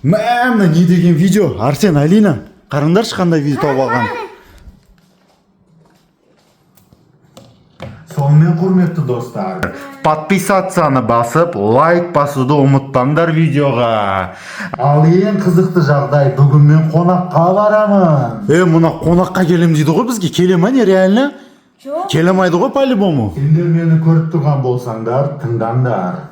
Мә, мына не деген видео? Арсен, Алина, қараңдаршы, қандай видео тауып алған. Сонымен, құрметті достар, подписацияны басып, лайк басуды ұмытпаңдар видеоға. Ал ең қызықты жағдай: бүгін мен қонаққа барамын. Е, мына қонаққа келем дейді ғой бізге. Келе ма, не, реально? Жоқ. Келе алмайды ғой по-любому. Сендер мені көріп тұрған болсаңдар, тыңдаңдар.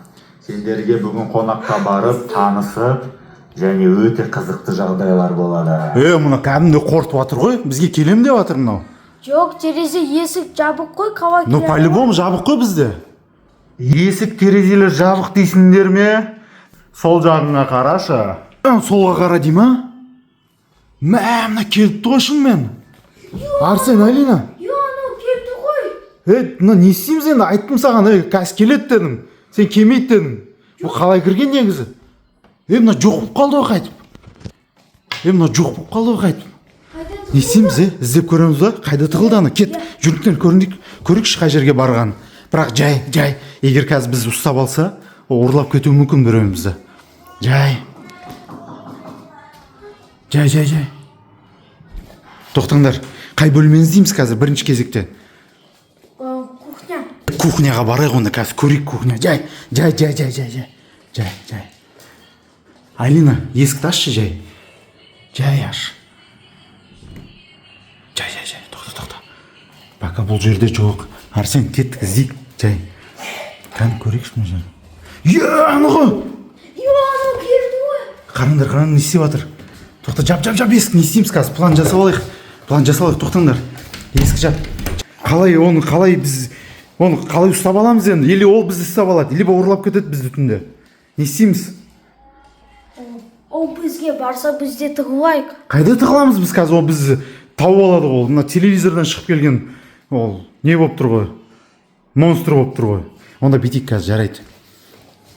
Сендерге бүгін қонаққа барып, танысып және өте қызықты жағдайлар болады. Е, мына кәдімгідей қорқытып жатыр ғой, бізге келем деп жатыр мынау. Жоқ, терезе, есік жабық қой, қалай Ну, келе по-любому жабық қой бізде. Есік, терезелер жабық дейсіңдер ме? Сол жағыңа қарашы. Солға қара дей ма? Мә, мына келіпті ғой шынымен. Арсен, Алина. Е, анау келді ғой. Е, мына не істейміз енді? Айттым саған, ей, қазір келеді дедім. Сен келмейді дедің. Бұл қалай кірген негізі? Е, мына жоқ болып қалды ғой қайтып. Е, мына жоқ болып қалды ғой қайтып. Қайда? Не істейміз, е? Іздеп көреміз ба? Қайда тығылды ана? Кет, жүріңдер, көрінейік, көрейікші қай жерге барғанын. Бірақ жай, жай. Егер қазір бізді ұстап алса, ол ұрлап кетуі мүмкін біреуімізді. Жай. Жай, жай, жай. Тоқтаңдар. Қай бөлмені іздейміз қазір бірінші кезекте? Кухня. Кухняға барайық онда, қазір көрейік кухня. Жай, жай, жай, жай, жай, жай. Жай, жай. Алина, есікті ашшы жай. Жай аш. Жай, жай, жай. Тоқта, тоқта. Пока бұл жерде жоқ. Арсен, кеттік, іздейік. Жай. Кәні, көрейікші мына жерді. Е, аны ғой. Е, анау келді ғой. Қараңдар, қараңдар, не істеп жатыр. Тоқта, жап, жап, жап есік. Не істейміз қазір? План жасап алайық. План жасап алайық, тоқтаңдар. Есік жап. Қалай оны, қалай біз оны қалай ұстап аламыз енді? Или ол бізді ұстап алады, либо ұрлап кетеді бізді түнде. Не істейміз? Ол бізге барса, біз де тығылайық. Қайда тығыламыз біз қазір? Ол бізді тауып алады ғой. Ол мына телевизордан шығып келген, ол не болып тұр ғой? Монстр болып тұр ғой. Онда бүйтейік қазір, жарайды.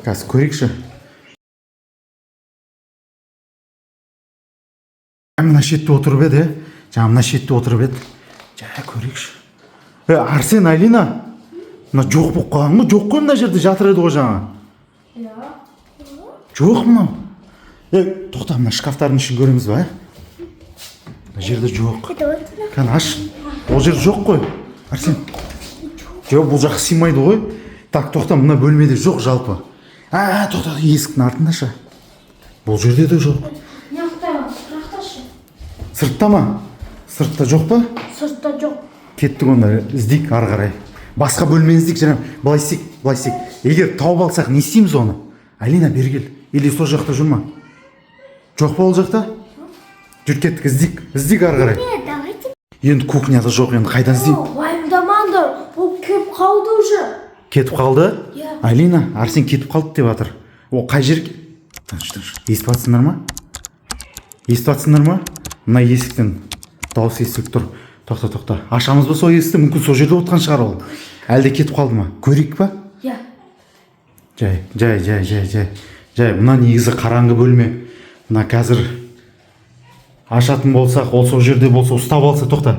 Қазір көрейікші. Мына шетте отырып еді, е? Жаңа мына шетте отырып еді. Жай көрейікші. Е, Арсен, Алина, мына жоқ болып қалған ғой, жоқ қой, мына жерде жатыр еді ғой жаңа. Иә. Жоқ мынау. Е, тоқта, мына шкафтардың ішін көреміз ба, е? Мына жерде жоқ. Кәне, аш. Ол жер жоқ қой. Арсен. Жоқ, бұл жақ сыймайды ғой. Так, тоқта, мына бөлмеде жоқ жалпы. А, тоқта, есіктің артында шы. Бұл жерде де жоқ. Мына жақта, жақташы. Сыртта ма? Сыртта жоқ па? Сыртта жоқ. Кеттік онда, іздейік ары қарай. Басқа бөлмені іздейік және былай істейік, былай істейік. Егер тауып алсақ, не істейміз оны? Алина, бері кел. Или сол жақта жүр ма? Жоқ па ол жақта? Жүр, кеттік, іздейік, іздейік ары қарай. Нет, давайте. Енді кухняда жоқ, енді қайдан іздеймін? Уайымдамаңдар, ол келіп қалды уже. Кетіп қалды? Иә. Алина, Арсен кетіп қалды деп жатыр. Ол қай жерге? Тыныш, тыныш. Естіп жатсыңдар ма? Естіп жатсыңдар ма? Мына есіктен дауыс естіліп тұр. Тоқта, тоқта. Ашамыз ба сол есікті? Мүмкін, сол жерде отырған шығар ол. Әлде кетіп қалды ма? Көрейік па? Иә. Жай, жай, жай, жай, жай. Жай, мына негізі қараңғы бөлме. Мына қазір ашатын болсақ, ол сол жерде болса, ұстап алса, тоқта.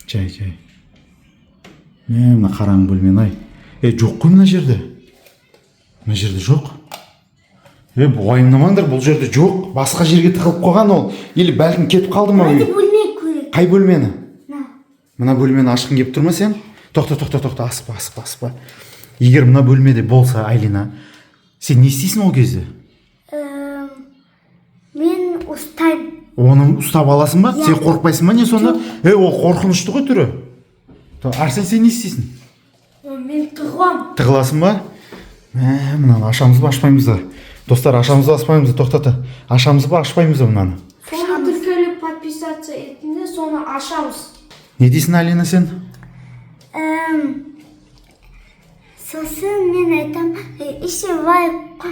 Жай, жай. Мә, мына қараңғы бөлмені ай. Е, жоқ қой мына жерде. Мына жерде жоқ. Е, уайымдамаңдар, бұл жерде жоқ. Басқа жерге тығылып қойған ол. Или бәлкім кетіп қалды ма? Давайте бөлме көрейік. Қай бөлмені? На. Мына бөлмені ашқың келіп тұр ма сен? Тоқта, тоқта, тоқта, аспа, аспа, аспа. Егер мына бөлмеде болса, Айлина, сен не істейсің ол кезде? Мен ұстаймын. Оны ұстап аласың ба? Иә. Сен қорықпайсың ба, не сонда? Е, ол қорқынышты ғой түрі. Арсен, сен не істейсің? Мен тығыламын. Тығыласың ба? Мә, мынаны ашамыз ба, ашпаймыз ба? Достар, ашамыз ба, ашпаймыз ба? Тоқтата. Ашамыз ба, ашпаймыз ба мынаны? Соны тіркеліп, подписаться етіңдер, соны ашамыз. Не дейсің, Алина, сен? Сосын мен айтам, еще лайк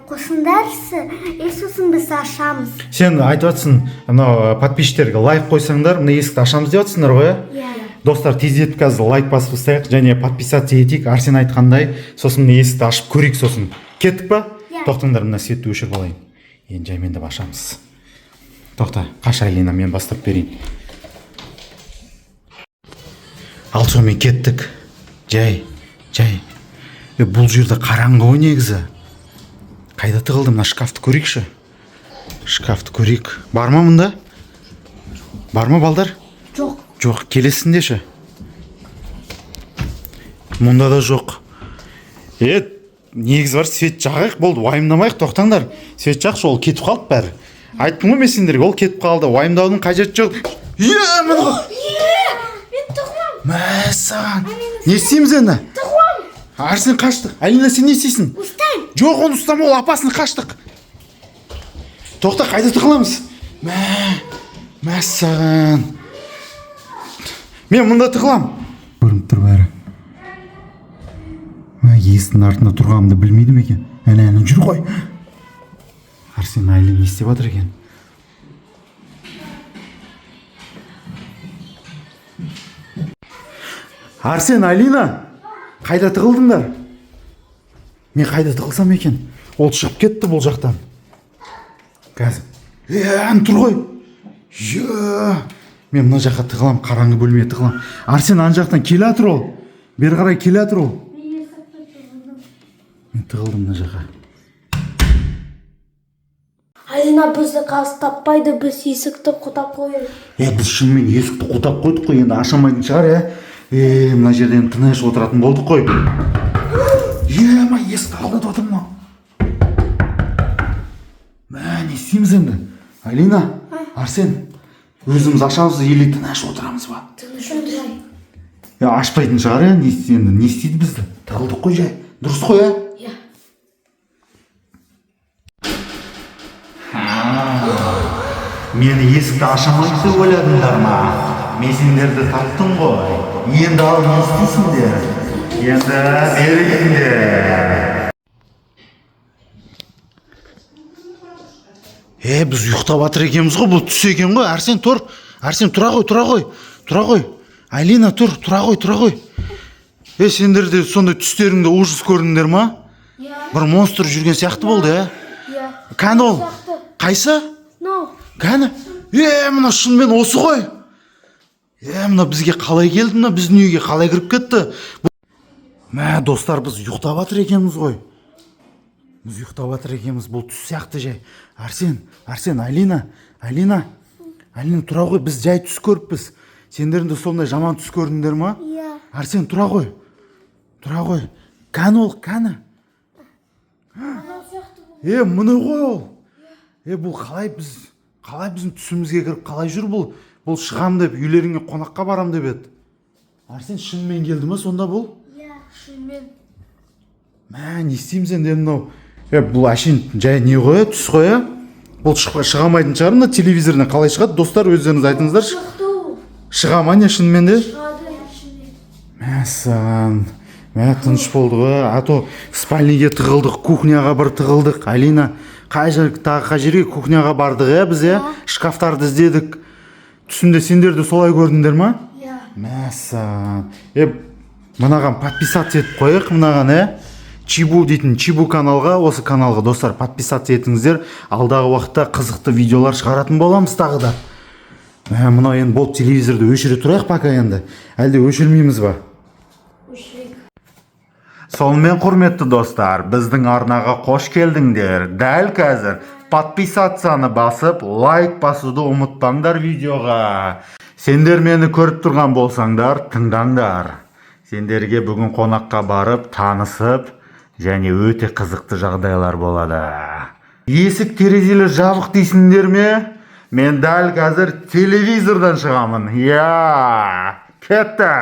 қосыңдаршы, и сосын біз ашамыз. Сен айтып жатсың, мынау подписчиктерге лайк қойсаңдар, мына есікті ашамыз деп жатсыңдар ғой, иә? Иә. Достар, тездетіп қазір лайк басып тастайық және подписаться етейік Арсен айтқандай, сосын мына есікті ашып көрейік сосын. Кеттік па? Иә. Тоқтаңдар, мына светті өшіріп алайын. Енді жаймендеп ашамыз. Тоқта, қаш, Алина, мен бастап берейін. Ал сонымен кеттік. Жай, жай. Е, бұл жерде қараңғы ғой негізі. Қайда тығылды? Мына шкафты көрейікші, шкафты көрейік. Бар ма мұнда? Бар ма, балдар? Жоқ. Жоқ. Келесінде ше? Мұнда да жоқ. Е, негізі бар, свет жағайық, болды, уайымдамайық. Тоқтаңдар, свет жақшы. Ол кетіп қалды бәрі, айттым ғой мен сендерге, ол кетіп қалды, уайымдаудың қажеті жоқ. Е, міне ғой. Мен тығыламын. Мәссаған, не істейміз енді? Тығыламын. Арсен, қаштық. Алина, сен не істейсің? Ұстаймын. Жоқ, оны ұстама, ол опасный. Қаштық. Тоқта, қайда тығыламыз? Мә, мәссаған, мен мұнда тығылам. Көрініп тұр бәрі. Мә, есіктің артында тұрғанымды білмейді ме екен? Әне, әне жүр ғой. Арсен, Айлин не істеп жатыр екен? Арсен, Алина, қайда тығылдыңдар? Мен қайда тығылсам екен? Ол шығып кетті бұл жақтан. Қазір, е, ән тұр ғой. Е, мен мына жаққа тығыламын, қараңғы бөлмеге тығыламын. Арсен, ана жақтан келе жатыр ол, бері қарай келе жатыр ол. Мен тығылдым мына жаққа. Алина бізді қазір таппайды, біз есікті құлыптап қояйық. Е, біз шынымен есікті құлыптап қойдық қой, енді аша алмайтын шығар, иә. Е, мына жерде енді тыныш отыратын болдық қой. Е, ма, есікті алдатып отыр мынау. Мә, не істейміз енді? Алина, Арсен, өзіміз ашамыз или тыныш отырамыз ба? Тыныш отырайық. Е, ашпайтын шығар, иә. Не істейді енді, не істейді бізді? Тығылдық қой жай, дұрыс қой, иә. Иә. Мені есікті аша алмайды деп ойладыңдар ма? Мен сендерді таптым ғой енді. Ал не істейсіңдер енді? Бері келіңдер. Е, біз ұйықтап жатыр екенбіз ғой, бұл түс екен ғой. Арсен, тұр. Арсен, тұра ғой, тұра ғой, тұра ғой. Алина, тұр, тұра ғой, тұра ғой. Е, сендер де сондай түстеріңде ужас көрдіңдер ма? Иә. Бір монстр жүрген сияқты болды, иә. Иә. Кәні ол? Сияқты. Қайсы? Мынау. Кәні? Е, мына шынымен осы ғой. Е, мына бізге қалай келді, мына біздің үйге қалай кіріп кетті? Мә, достар, біз ұйықтап жатыр екенбіз ғой. Біз ұйықтап жатыр екенбіз, бұл түс сияқты жай. Арсен, Арсен, Алина, Алина, Алина, тұра ғой, біз жай түс көріппіз. Сендер де сондай жаман түс көрдіңдер ма? Иә. Арсен, тұра ғой. Тұра ғой. Кәні ол, кәні? Мынау сияқты бұл. Е, міне ғой ол. Е, бұл қалай біз, қалай біздің түсімізге кіріп, қалай жүр бұл? Бұл шығам деп, үйлеріңе қонаққа барам деп еді. Арсен, шынымен келді ма сонда бұл? Иә. Шынымен. Мә, не істейміз енді мынау? Е, бұл әшейін жай не ғой, түс қой, иә? Бұл шыға алмайтын шығар мына телевизордан. Қалай шығады, достар, өздеріңіз айтыңыздаршы. Шықты ол. Шыға ма, не, шынымен де? Шығады шынымен. Мәссаған, мә, тыныш болды ғой. А то спальныйге тығылдық, кухняға бір тығылдық. Алина, қай жер, тағы қай жерге? Кухняға бардық, иә, біз, иә, шкафтарды іздедік. Түсімде сендер де солай көрдіңдер ма? Иә. Мәссаған. Е, мынаған подписаться етіп қояйық, мынаған, иә, Чибу дейтін, Чибу каналға, осы каналға, достар, подписаться етіңіздер. Алдағы уақытта қызықты видеолар шығаратын боламыз тағы да. Мә, мынау енді болды, телевизорды өшіре тұрайық пока енді, әлде өшірмейміз ба? Өшірейік. Сонымен, құрметті достар, біздің арнаға қош келдіңдер. Дәл қазір подписацияны басып, лайк басуды ұмытпаңдар видеоға. Сендер мені көріп тұрған болсаңдар, тыңдаңдар. Сендерге бүгін қонаққа барып, танысып, және өте қызықты жағдайлар болады. Есік терезелер жабық дейсіңдер ме? Мен дәл қазір телевизордан шығамын. Я, кетті.